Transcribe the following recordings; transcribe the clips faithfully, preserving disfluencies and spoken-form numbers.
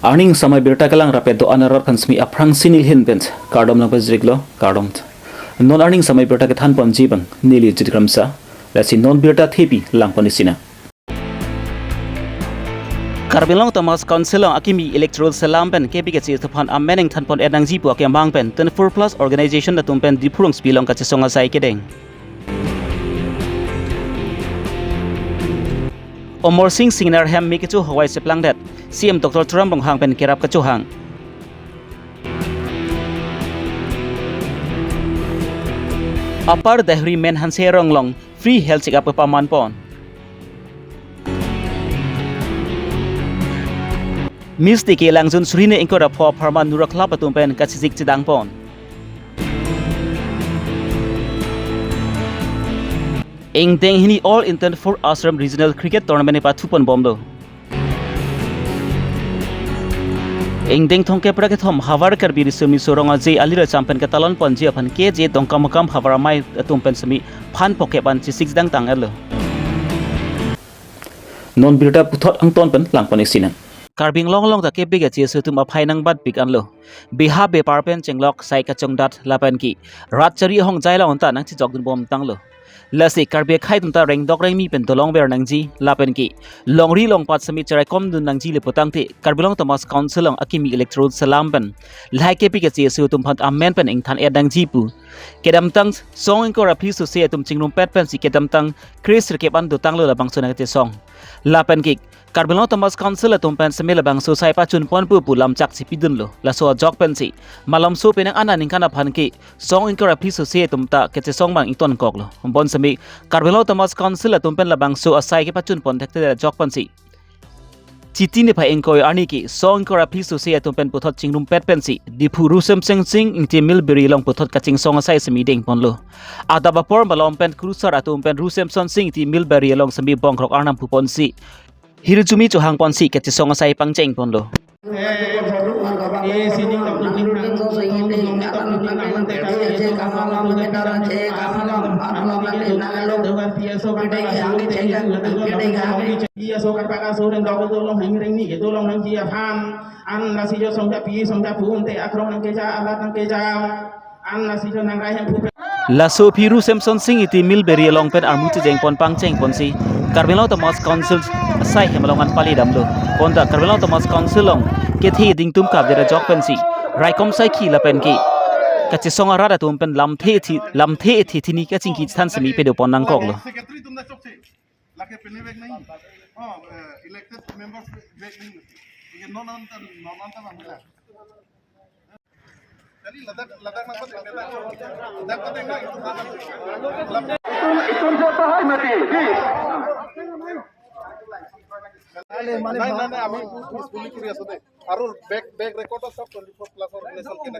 Arni ingsamai birta kelang rapet do-an arat aphan semi aphrangsi neli ahin pen kardom nangpajirlo, kardom. Non arni ingsamai birta kethan ponji abang neli Jit Kramsa, lasi non birta thepi lang pon isi nang. Karbi Anglong Autonomous Council along akimi electoral selam pen K P K C S aphan amen ingthan pon-et nangji pu akemang pen twenty-four plus organization atum pen Diphu rongsopi along kachesong asai kedeng. Amarsing Singnar hem me kecho hawai seplangdet, C M Doctor Tuliram Ronghang pen kerap kachohang. Upper Deihori Menhanse Rong along free health check-up kepaman pon. Miss T K Langjun suri hini ingkoi ra pho apharman Nurak Club atum pen kachesik chedang pon. Ingdeng hini All India Four Ashram Regional Cricket Tournament ipathu pon bomlo. Ingdeng thomkep ra kethom Havar Karbi Riso Miso Rong Aje alir acham pen ketalon ponji aphan K J Dongkamukam Havar amei atum pen semi phan phokep an chesik chedang tang-etlo. Non birta puthot angton pen lang pon isi nang. Karbi Anglong along ta K P K C S atum aphai nangbatpik anlo. Beha bepar pen chenglok sai kachongdat lapen ke rat chari ahongjai along ta nangchechokdun bom tanglo. Lasi Karbi akhei atum ta rengdok rengmi pen dolong ver nangji lapen ke longri longpat semi cheraikom dun nangji le putangte Karbi Anglong Autonomous Council along akimi electoral selam pen lahai K P K C S atum aphan amen pen ingthan-et nangji pu kedamtang song ingkoi ra phli sose atum chingrumpet pensi kedamtang kre sirkep an dotanglo labangso nangkachesong. Lapen ke Karbi Anglong Autonomous Council atum pen semi labangso sai pachun pon pu pu lamchak chipidunlo. Laso ajok pensi malomso penang an aningkan aphan ke song ingkoi ra phli sose atum ta kachesong abang ingtonkoklo. Bonsemi Karbi Anglong Autonomous Council atum pen labangso asai kepachun pon thekthedet ajok pensi Chiti niphai ingkoi arni ke song ingkoi ra phli sose atum pen puthot chingrumpet pensi Diphu Ru Semson Sing Ingti Millberry along puthot kachingsong asai semi deng ponlo. Adap apor malom pen kurusar atum pen Ru Semson Sing Ingti Millberry along semi bongkrok arnam pu ponsi hirjume chohang ponsi kachesong asai pangcheng ponlo. An lasi jo songja pi, songja pu, ante akrong nangkeja, alat nangkeja. An lasi jo nangrai hem phu. Laso aphi Ru Semson Sing Ingti Millberry along pen armu chejeng pon pangcheng ponsi Karbi Anglong Autonomous Council asai hem along an pali damlo. Bonta Karbi Anglong Autonomous Council along kethe dingtum kapdet ajok pensi raikom saikhi lapen ke kachesong arat atum pen lamthe thi, lamthe thi thini kachingki chethan semi pedo pon nangkoklo. Secretary tum na chokche. Lake pene bag nahi. Oh, eh, elected members bag nahi. Ye non non ta, non non ta bang mila. Kali ladak, ladak na pati, ladak, ladak pati na itu. Itum, itum jatuh hai mati, di. Nahi, nahi, nahi, ami peacefully kuri aso de. Aru bag, bag record of twenty-four plus organization kena.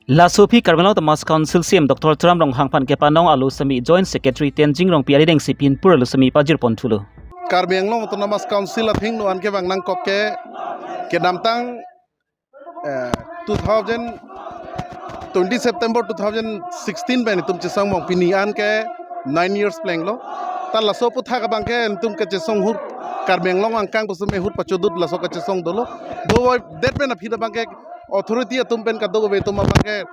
Laso aphi Karbi Anglong Autonomous Council C M Doctor Tuliram Ronghang aphan kepanong alo semi Joint Secretary Tenzing Rongpi arideng si pinpur alo semi pajir pon thulo. Karbi Anglong Autonomous Council athengno an kevang nangkok ke kedamtang, eh, two thousand, twenty September two thousand sixteen pen itum chesong bom, pini an ke nine years plenglo. Ta laso aputhak abang ke itum kachesong ahut, Karbi Anglong angkang pusitame ahut pachodut laso kachesong dolo. Do det pen aphi abang ke authority atum pen kadokave atum abang ke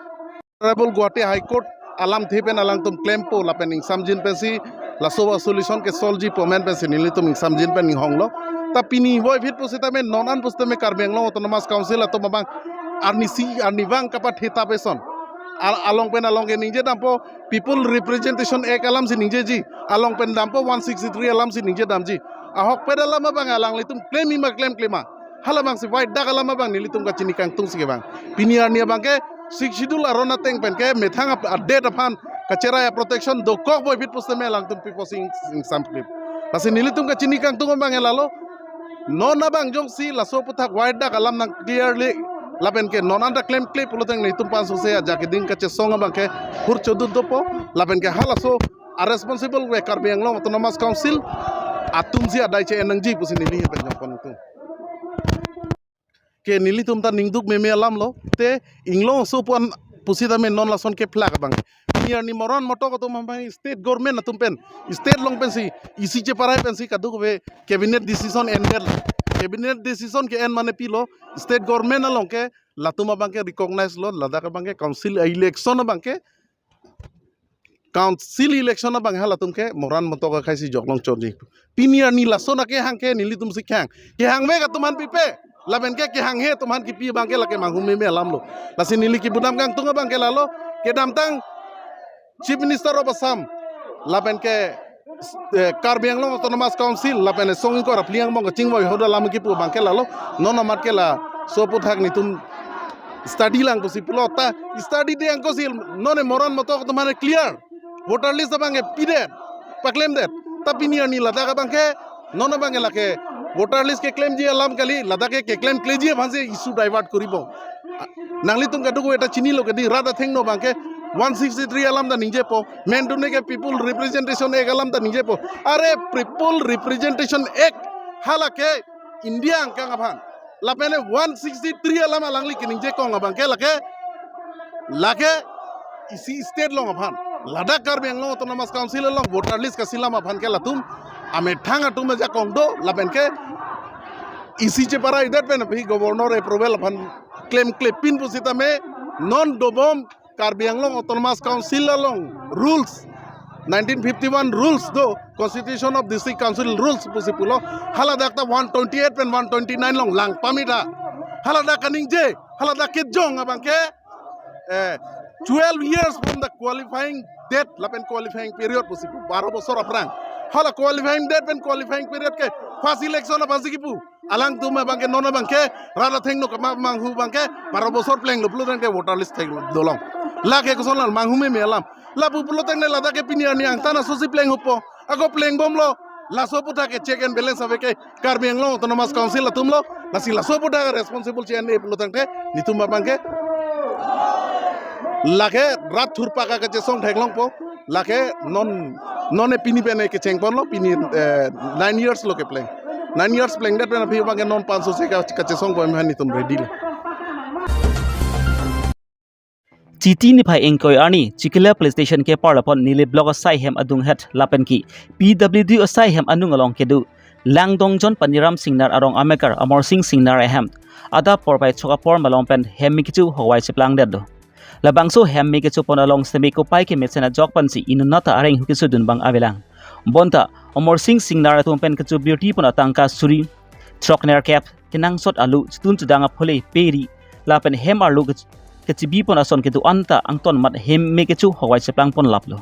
Honorable Guwahati High Court alamthe pen alangtum klempo lapen ingsamjin pensi laso a-solution ke solve ji pu amen pensi nelitum ingsamjin pen inghonglo. Ta pini voiphit pusitame non an pusitame Karbi Anglong Autonomous Council atum abang arnisi arnivang kapathe tap eson. Al-, along pen along ke ningje dampo, People Representation Act alamsi ningjeji. Along pen dampo one sixty-three alamsi ningje damji. Ahokpet alam abang alanglitum klemji ma klemkle ma, halabangsi vai dak alam abang nelitum kachini kangtungsi kevang. Pini arni abang ke Sixth Schedule aron ateng pen ke methang ap-, adet aphan kacherai a-protection dokok boipit pusitame alangtum pipo sing sing samklip. Lasi nelitum kachini kangtung abang ke lalo. Non abang jongsi laso aputhak wide dak alam nang clearly lapen ke non anta klemkle pulotangte nelitum panso se ajak keding kachesong abang ke hur chodut dopo lapen ke halaso a-responsible we Karbi Anglong Autonomous Council atumsi adai che-en nangji pusi neli pen jongpon tung. Ke nelitum ta ningduk meme alam lo. Te inglong so puan pusitame non lason kephlak abang. Pini arni moran motok atum abang state government atum pen, state along pensi, isi cheparai pensi kadokave cabinet decision ended. Cabinet decision ke-en mane pilo, state government along ke latum abang ke recognize lo, ladak abang ke council election abang ke council election abang halatum ke moran motok akhai si joklong chotji. Pini arni lason akehang ke nelitum si kehang. Kehang vek atum aphan pipe. Lapen ke kehanghe atum aphan kipi abang ke lake manghu meme alam lo. Lasi neli kebudam kangtung abang ke lalo. Kedamtang Chief Minister of Assam lapen ke eh, Karbi Anglong Autonomous Council lapen song ingkoi ra phli angbong kachingvoi hadak alam kipu abang ke lalo. Non amat ke laso aputhak nelitum study lang pusi pulo ta study de angko si non moran motok atum aphan clear. Voter list abang ke pidet, paklemdet. Ta pini arni ladak abang ke non abang ke lake voter list keklemji alam kali, ladak ke keklemkleji aphan si issue divert koribo. Nanglitum kadokave ta chinilo kedi rat athengno abang ke one sixty-three alam ta ningjepo, main dune ke People Representation Act alam ta ningjepo. Are People Representation Act hala ke India angkang aphan. Lapen one sixty-three alam alangli keningje kong abang ke lake, lake isi state along aphan. Ladak Karbi Anglong Autonomous Council along voter list kaselam aphan ke latum amethang atum ajakong do lapen ke isi cheparai det pen aphi governor approval aphan klemklepin pusitame non dobom Karbi Anglong Autonomous Council along rules, nineteen fifty-one rules do, Constitution of District Council rules pusi pulo. Haladak ta one twenty-eight pen one twenty-nine along lang pamita. Haladak kaningje, haladak kejong abang ke eh, twelve years from the qualifying date lapen qualifying period pusi pu baro bosor aphrang. Hala qualifying date pen qualifying period ke first election aphan si kipu. Alangtum abang ke non abang ke rat athengno kama manghu abang ke baro bosor plenglo pulotangte voter list thek dolong. Lake koson lang manghu meme alam. Lapu pulotangte ladak ke pini arni angtan asosi plenghupo. Ako plengbomlo. Laso aputhak ke check and balance ave ke Karbi Anglong Autonomous Council atumlo. Lasi laso aputhak responsible che-en-e pulotangte nelitum abang ke lake rat thurpak kachesong theklongpo. Lake non non e pini pen e kechengponlo, pini eh, nine years lo kepleng. Nine years plengdet pen aphi abang ke non panso se ka- kachesongpo, em han nelitum ready lo. Chiti niphai ingkoi arni Chikila Police Station kepar lapon Nilip Block asai hem adunghet lapen ke P W D asai hem anung along kedo Langdongjon Paniram Singnar arong amekar Amar Sing Singnar ahem adap porphai chok apor malom pen hem me kecho hokvai cheplangdetlo. Labangso hem me kechopon along semi kopai kemesen ajok pensi inut nata areng hu kesudun abang avelang. Bonta Amar Sing Singnar atum pen kecho birti pon atangka suri throknerkep kenangsot alu chitun chidang aphole peri lapen hem arlo kech- kechibipon ason kedo-an ta angton amat hem me kecho hokvai cheplangpon laplo.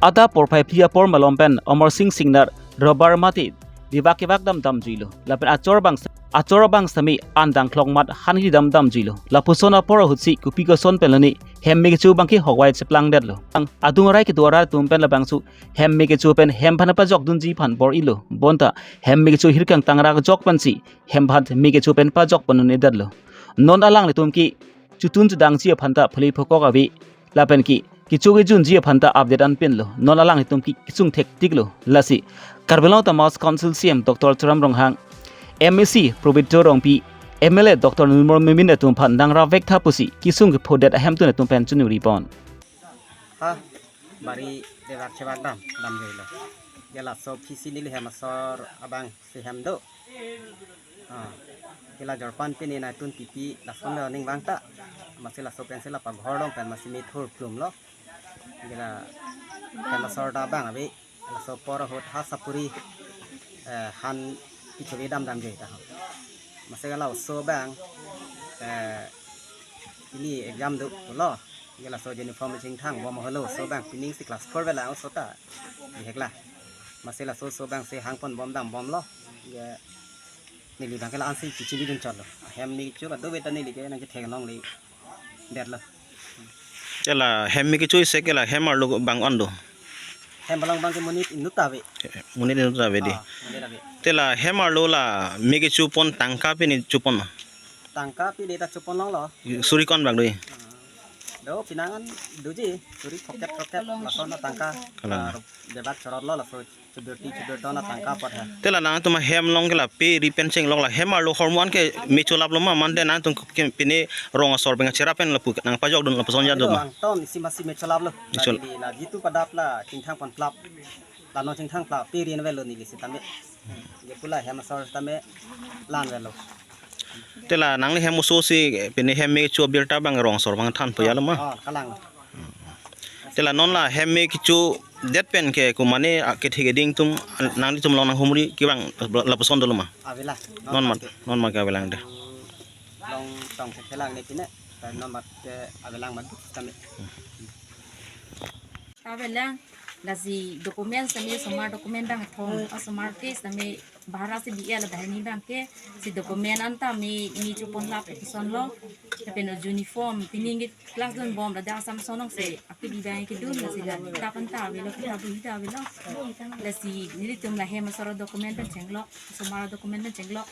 Adap porphai phli apor malom pen Amar Sing Singnar rubber mate divak kevak dam damjuilo. Lapen achor abang achor abang sitame an dangklong amat han kiri dam damjuilo. Lapuson apor ahutsi kopi koson pen lone hem me kecho abang ke hokvai cheplangdetlo. Ang adung arai kedo arat atum pen labangso hem me kecho pen hem aphan pajokdunji aphan bor-ilo. Bonta hem me kecho hirkang tangra kejok pensi hem aphan me kecho pen pajok pon un-edetlo. Non alanglitum ke chitun chidangji aphan ta phule phokok ave lapen ke kecho kejunji aphan ta update anpinlo. Non alanglitum ke kesung thektiklo. Lasi Karbi Anglong Autonomous Council C E M Doctor Tuliram Ronghang, M A C Pabitra Rongpi, M L A Doctor Numal Momin atum aphan nangra vektha pusi kesung kephodet ahemtun atum pen choningri pon. Ha, bari devak chevak dam damjuilo. Ya laso P C neli hem asor abang si hem do. Ah, ke la jorpan pini nai tun pipi lason lo ning vang ta. Masi laso pensi la paghor long pen masi mithur plum lo. Ke la hem asor ta abang ave. Laso apor ahut ha sapuri eh, han kichori dam damjuita ho. Masi ke la oso abang eh, ini exam do lo. Ke laso uniform chingthang bom holo oso abang pining si class four vela oso ta. Bihek la. Masi laso oso abang si hangpon bom dam bomlo. Ke Neli abang ke la-ansi chichinidun chotlo. Hem me kecho kadokave ta neli ke nangkethek longle detlo. Te la hem me kecho isi ke la hem arlo abang on do? Hem along abang ke monit inut ta ave. Monit inut ta ave dei. Ah, monit ave. Te la hem arlo la me kechopon tangka pine chopon ma? Tangka pine ta chopon longlo. Suri ko-an abang do? Ah, do pinangan doji, suri pocket pocket, lason atangka. Kalang. Ah, bebat chorotlo laso. Chudurti chudurton atangka apot ha. Te la nangtum ahem along ke la pe ri pen chenglok, la hem arlo ahormu an ke me cholaplo ma, mate nangtum ke pine rong asor pen cherap pen lapu nangpajokdun lapuson jadun ma? Angton isi masi me cholaplo. Me chol- La di la jitu padap la chingthang pon plap. La non chingthang plap pe ri-an avelo neli sitame. Je pu la hem asor sitame la-an avelo. Te la nangli hem oso si pine hem me kecho abirta abang rong asor abang thanpo jalo ma? Oh, kalang. Te la non la hem me kechodet pen ke komane akethe keding atum nanglitum along nanghumri kevang lapuson dolo ma? Avelang. Non ma, non ma ke avelang dei. Long tong ke kelang ne pine. Ta non mat ke avelang mat tame. Avelang, lasi document sitame osomar document abang thom, osomar ke sitame bahara si B L banghini abang ke si document anta me, me chopon lap epison lo. Lapen uniform, pining ke class dunbom ladak Samsonong si api di abang kedun, lasi la tap anta avelo, kita buhi ta avelo. Lasi nelitum la hem asor document pen chenglok, osomar document pen chenglok.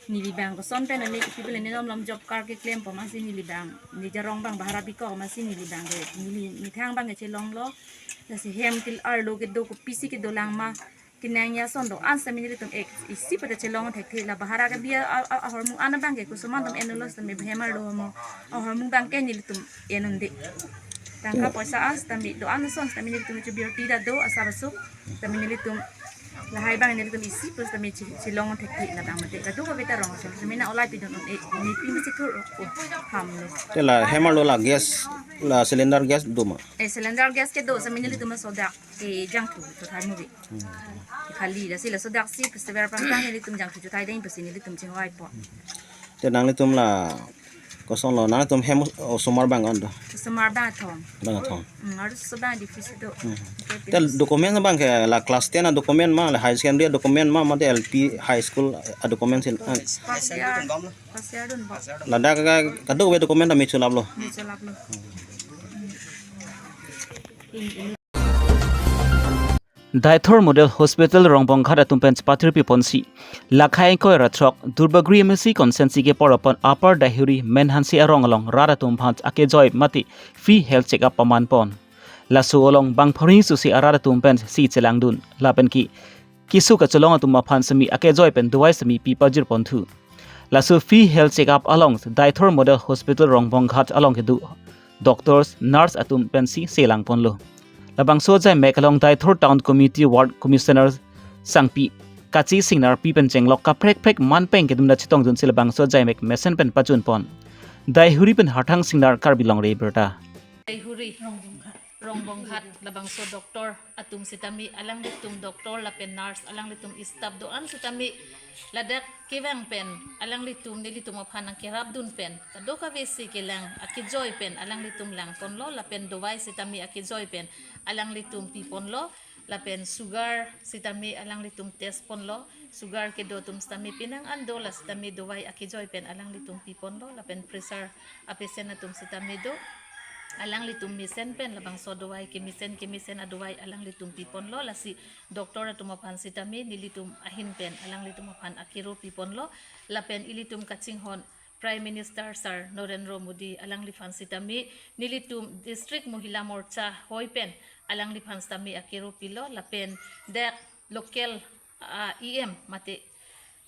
Neli abang koson pen ane ipi pule nenom lam job card keklem po masi neli abang, ne jarong abang bahara bikok masi neli abang ke, neli methang abang ke chelonglo. Lasi hem ke arlo kedo kopisi kedolang ma, kenang ason do-an sitame nelitum ek isi pada chelong thekthe, la bahara kebi a, a, a, ahormu an abang ke koson ma atum enlo sitame hem arlo mo ahormu abang ke nelitum en un-e. Tangka poisa an sitame do-an ason sitame nelitum chubirti ta do asap asuk sitame nelitum lahai abang nelitum isi pu sitame che, chelong thekthe, la abang mate kadokave ta rong asor sitame nang olai pidun un-e, ne pi misi thur o hamlo. Te la hem arlo la gas, la cylinder gas do ma? Eh, cylinder gas kedo sitame nelitum sodak, eh, jangthu chothai mubi. Khali lasi la sodak si festival pangtang nelitum jangthu chothai deng pusi nelitum chingvaipo. Te nanglitum la kosonlo, nanglitum hem osomar abang on do? Osomar abang thom. Abang thom. Hmm, arloso abang di office do. Hmm. Te document abang ke la class ten a document ma, la high secondary a document ma, mate L P high school a document si? First year. First year dunbom. Ladak ke kadokave document ta me cholaplo? Me cholaplo. Deithor Model Hospital Rongbonghat atum pen chepathirpi ponsi, lakhai ingkoi ra throk Duarbagori M A C constituency kepor apon Upper Deihori Menhansi arong along rat atum aphan akejoi mate free health check up paman pon. Laso along bang phari susi arat atum pensi chelangdun, lapen ke keso kachelong atum aphan sitame akejoi pen dovai sitame pi pajir ponthu. Laso free health check up along Deithor Model Hospital Rongbonghat along kedo doctors, nurse atum pensi chelang ponlo. Labangso ajaimek along Deithor Town Committee Ward Commissioner Sangpi Kache Singnar pi pen chenglok kaprek prek man peng kedun ta chetongdunsi labangso ajaimek mesen pen pachun pon. Deihori pen Harthang Singnar, Karbi Longri Abirta. Deihori Rongbonghat labangso doctor atum sitame, alanglitum doctor lapen nurse, alanglitum staff do-an sitame ladak kevang pen alanglitum nelitum aphan nangkerapdun pen kadokave si kelang akejoi pen alanglitum lang ponlo, lapen dovai sitame akejoi pen alanglitum pi ponlo, lapen sugar sitame alanglitum test ponlo, sugar kedo atum sitame penang an do, la sitame dovai akejoi pen alanglitum pi ponlo, lapen pressure a-patient atum sitame do, alanglitum mesen pen labangso dovai kemesen kemesen adovai alanglitum pi ponlo, lasi doctor atum aphan sitame nelitum ahin pen alanglitum aphan akero pi ponlo, lapen ilitum kachinghon Prime Minister Sir Narendra Modi alangliphan sitame nelitum District Mohila Morcha hoi pen alangliphan sitame akero pilo, lapen dak local, ah, E M mate,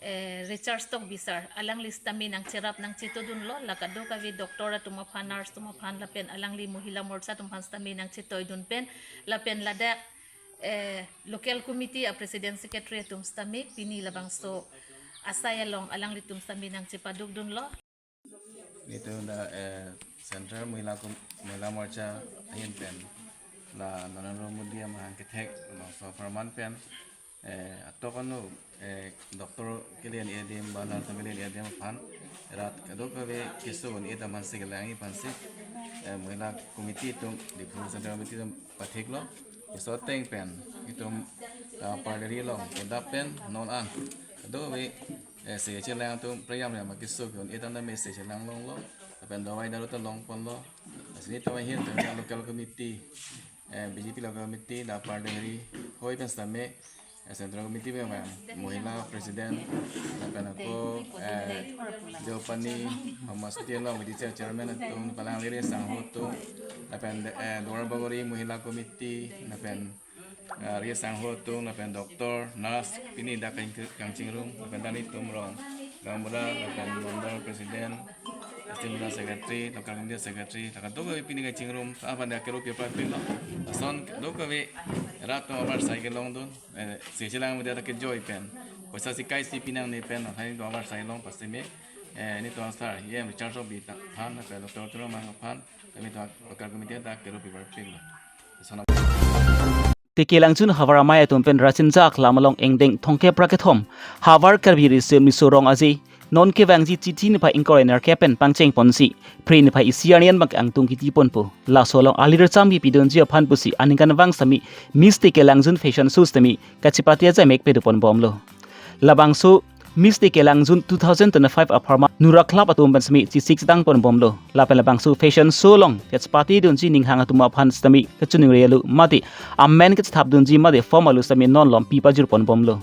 eh, Richard Tokbi sir, alangli sitame nangcherap nangchetodunlo, la kadokave doctor atum aphan, nurse atum aphan, lapen alangli Mohila Morcha atum aphan sitame nangchetoidun pen, lapen ladak, eh, local committee a president secretary atum sitame pini labangso asai along alanglitum sitame nangchepadukdunlo. Itum dak, eh, Central Mohila Com-, Mohila Morcha ahin pen la Narendra Modi amahang kethek labangso apharman pen, eh, atok anu, eh, doctor kelen edim ba nurse kelen edim aphan rat kadokave keso un-e atum aphansi kelang aphansi, eh, Mohila Committee atum, Diphu Central Committee atum pathiklo. Keso ateng pen itum, ah, Upper Deihori along kedap pen non an kadokave Eh, se chelang atum prayam ya makisuk yon etang da message lang longlo. Lapen dawai daru ta longponlo. Lasi nelitum ahin atum local committee, eh, B J P local committee, da Pardehri hoi pen sitame, eh, Central Committee pen bang, Mohila President, lapen ako, eh, Jopani, Hamasti along, Village Chairman atum, palang liri sangho atum, lapen, eh, Duar Bagori Mohila Committee, lapen, eh, ri sangho atum, lapen doctor, nurse, pini dak kang-, kangchingrum, lapen dan itum rong, gaonbura, lapen Mandal President, Assistant Secretary, Local Committee Secretary, lapen dokave pini kangchingrum, apa dak kerup ya pratpik lo. Lason dokave rat atum abar sai kelongdun, eh, se chelang media ta kejoi pen. Poisa si kai si pinang ne pen, hai atum abar sai long pasitame, eh, nelitum asar, E M Richard Rongpi aphan, lapen Doctor Tuliram Ronghang aphan, kami atum Local Committee ta kerup ya pratpik lo. Lason T K Langjun havar amei atum pen Rachinja Aklam along ingdeng thomkep ra kethom Havar Karbi Riso Nimso Rong Aje non kevangji Chiti niphai ingkoi ra nerkep pen pangcheng ponsi Phre niphai isi arni an bang angtung kiti ponpo. Laso along ali recham kipidunji aphan pusi aningkanvang sitame Miss T K Langjun Fashion Show sitame kachepate ajaimek pado ponbomlo. Labangso Miss T K Langjun two thousand twenty-five apharman Nura Club atum pen sitame chesik chedang ponbomlo. Lapen labangso fashion show along kachepatedunji ninghang atum aphan sitame kachiningri alu mate amen kachethapdunji mate form alu sitame non lompi pajir ponbomlo.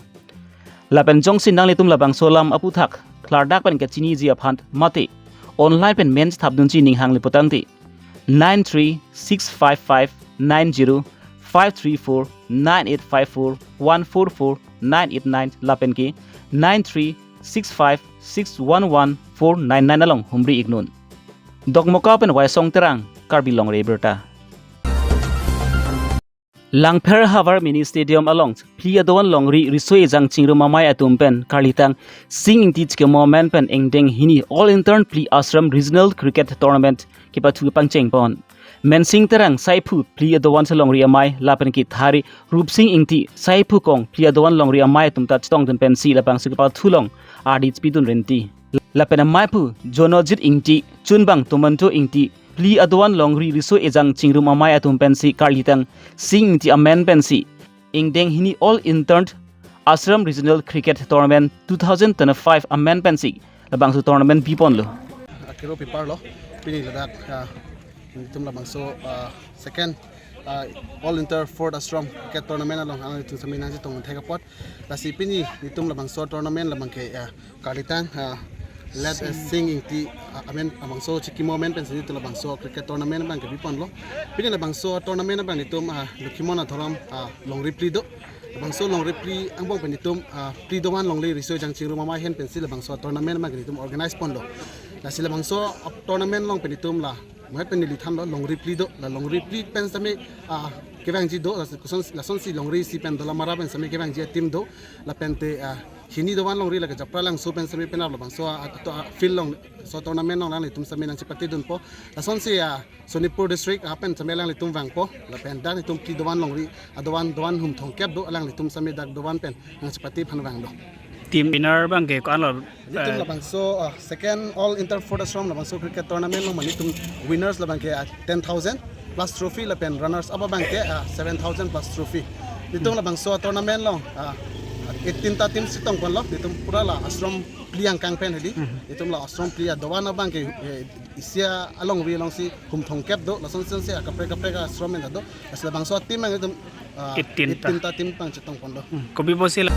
Lapen jongsi nanglitum labangso alam aputhak klardak pen kachiniji aphan mate online pen men chethapdunji ninghanglo putangte nine three six five five nine zero five three four, nine eight five four one four four nine eight nine lapen ke nine three six five six one one four nine nine along humri iknon. Dokmoka pen Waisong Terang, Karbi Longri Abirta. Langpher Havar Mini Stadium along phli adovan longri riso ejang chingrum amei atum pen karlitang Sing Ingti chikimo amen pen ingdeng hini All Intern Phli Ashram Regional Cricket Tournament kepathu pangcheng pon. Mensing Terang saiphu phli adovan si longri amei lapen ke Thari Rupsing Ingti saiphu kong phli adovan longri amei atum ta chetongdun pensi labangso kepathu along ardi chepidun renti. Lapen ameiphu Jonojit Ingti, chunbang Tomanto Ingti, phli adovan longri riso ejang chingrum amei atum pensi karlitang Sing Ingti amen pensi ingdeng hini All Intern Ashram Regional Cricket Tournament two thousand twenty-five amen pensi labangso tournament biponlo. Akiro pipar lo, pini ladak, ah, nelitum labangso, ah, second, ah, All Inter Fourth Ashram Cricket Tournament along ang nelitum sitame nangchetong thek apot. Lasi pini nelitum labangso tournament labang ke, ah, karlitang, ah, let us Sing Ingti, ah, amen labangso chikimo amen pensi nelitum labangso cricket tournament abang ke biponlo. Pini labangso tournament abang nelitum, ah, Lokhimon adhorom, ah, longri phli do. Labangso longri phli angbong pen nelitum, ah, phli dovan longri riso ejang chingrum amei ahin pensi labangso tournament abang nelitum organize ponlo. Lasi labangso tournament along pen nelitum la mahet pen neli thanlo longri phli do, la longri phli pen sitame, ah, kevangji do, lason, lasonsi longri isi pen Dolamara pen sitame kevangji a-team do, lapen te, ah, hini dovan longri lake Japralangso pen sitame penap labangso, ah, to, ah, field along, so tournament along nanglitum sitame nangchepatedunpo. Lasonsi, ah, Sonitpur District, ah, pen sitame alanglitum vangpo, lapen dak nelitum phli dovan longri, ah, dovan, dovan hum thomkep do, alanglitum sitame dak dovan pen nangchepate aphan vanglo. Team winner abang ke ko-an lo? Nelitum, eh, labangso, ah, second All Inter Fourth Ashram labangso cricket tournament along nelitum winners labang ke, ah, ten thousand plus trophy lapen runners up abang ke, ah, seven thousand plus trophy. Nelitum labangso tournament along, ah, eighteen ta team chetong ponlo, nelitum pura la ashram phli angkang pen hedi. Mhm. Nelitum la ashram phli adovan abang ke, eh, isi alongri alongsi hum thomkep do, lasonsi kaprek kaprek ashram pen do. Lasi labangso team abang nelitum, ah, eighteen ta. Eighteen ta team abang chetong ponlo. Hmm. Kopi pusi la?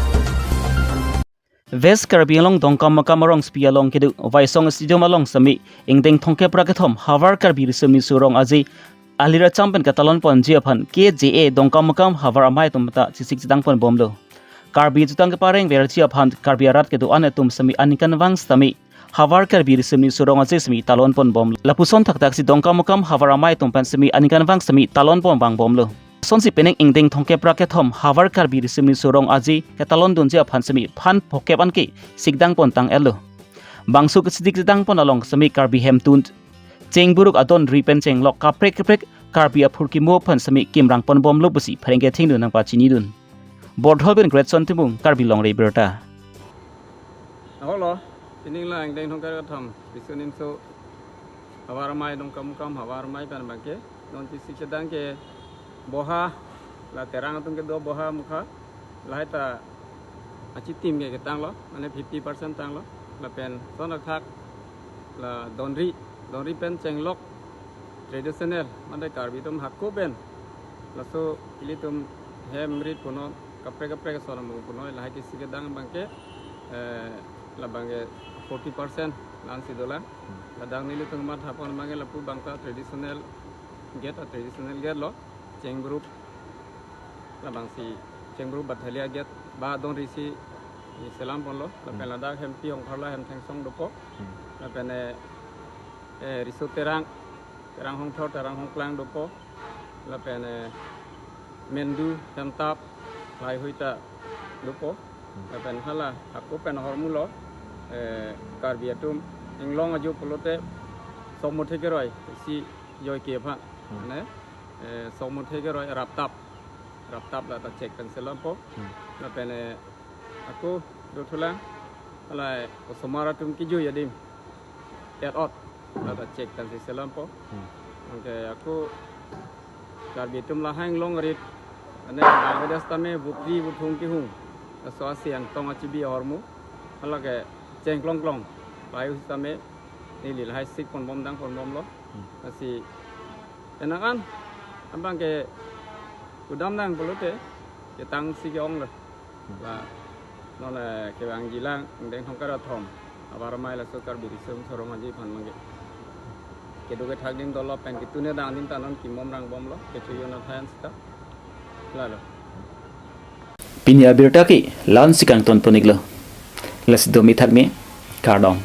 West Karbi Anglong Dongkamukam arongsopi along kedo Waisong Stadium along sitame ingdeng thomkep ra kethom Havar Karbi Riso Nimso Rong Aje ali racham pen katalon ponji aphan K J A Dongkamukam havar amei atum ta chesik chedang ponbomlo. Karbi jutang kepareng verji aphan Karbi arat kedo-an atum sitame aningkanvang sitame Havar Karbi Riso Nimso Rong Aje sitame talon ponbom. Lapuson thakthak si Dongkamukam havar amei atum pen sitame aningkanvang sitame talon pon vangbomlo. Lasonsi penang ingdeng thomkep ra kethom Havar Karbi Riso Nimso Rong Aje katalon dunji aphan sitame phan phokep anke sikdang pontang etlo. Bangso kesidik chedang pon along sitame Karbi hemtun, chengburuk adon ri pen chenglok kaprek kaprek Karbi aphurkimo aphan sitame kimrang ponbomlo pusi pherangke thengdun nangpachinidun. Borthol pen Greatson Timung, Karbi Longri Abirta. Ahoklo, pining la ingdeng thomkep ra kethom Riso Nimso havar amei Dongkamukam havar amei pen abang ke non chesik chedang ke boha, la Terang atum kedo boha mukha, lahai ta achitim ke ketanglo, mane fifty percent tanglo. Lapen son athak la donri, donri pen chenglok traditional, mane Karbi atum hako pen. Laso ilitum hem rit punon, kaprek kaprek ason amung punon, lahai kisi kedang abangke, eh, labangke forty percent la-ansi dolang. Ladak nelitum mathapon abangke lapu abangta traditional gate, a traditional gate lo, chengberup, labangsi chengberup ba thalia gate ba donri si selam ponlo. Lapen Hmm. ladak hempi hongtharla hem thengsong dopo. Hmm. Lapen, eh, eh, riso terang, terang hongthor, terang hongklang dopo. Lapen, eh, mendu, hemtap, lahaihui ta dopo. Hmm. Lapen hala hako pen ahormu lo, eh, Karbi atum inglong ajo pulote sok mothe keroi si joike aphan. Hmm. Mane, eh, sok mothe keroi raptap. Raptap la ta chek pen selampo. Hmm. Lapen, eh, ako dothulang, alai osomar atum kejui adim, et ot la ta chek pen si selampo. Hmm. Anke ako Karbi atum lahai inglong rit, mane bangladesh tame vutri vuthung kehung, laso asi angtong achibi ahormu, hala ke chengklong klong, lahaihui tame neli lahai sik ponbom dang ponbomlo. Hmm. Lasi enang an abangke udam nang pulote ketang si ke-ong lo. Hmm. La non, eh, kevangjilang angdeng thomkep ra thom abar amei laso Karbi Riso Ahemso Rong Aje aphan abangke kedo kethak adim dolo pen ketune dang adim ta non kimom rangbomlo, kechoyon athayan sita. Lalo. Pini abirta ke la-ansi kangton pon-iklo. Lasi domi thakmi, kardom.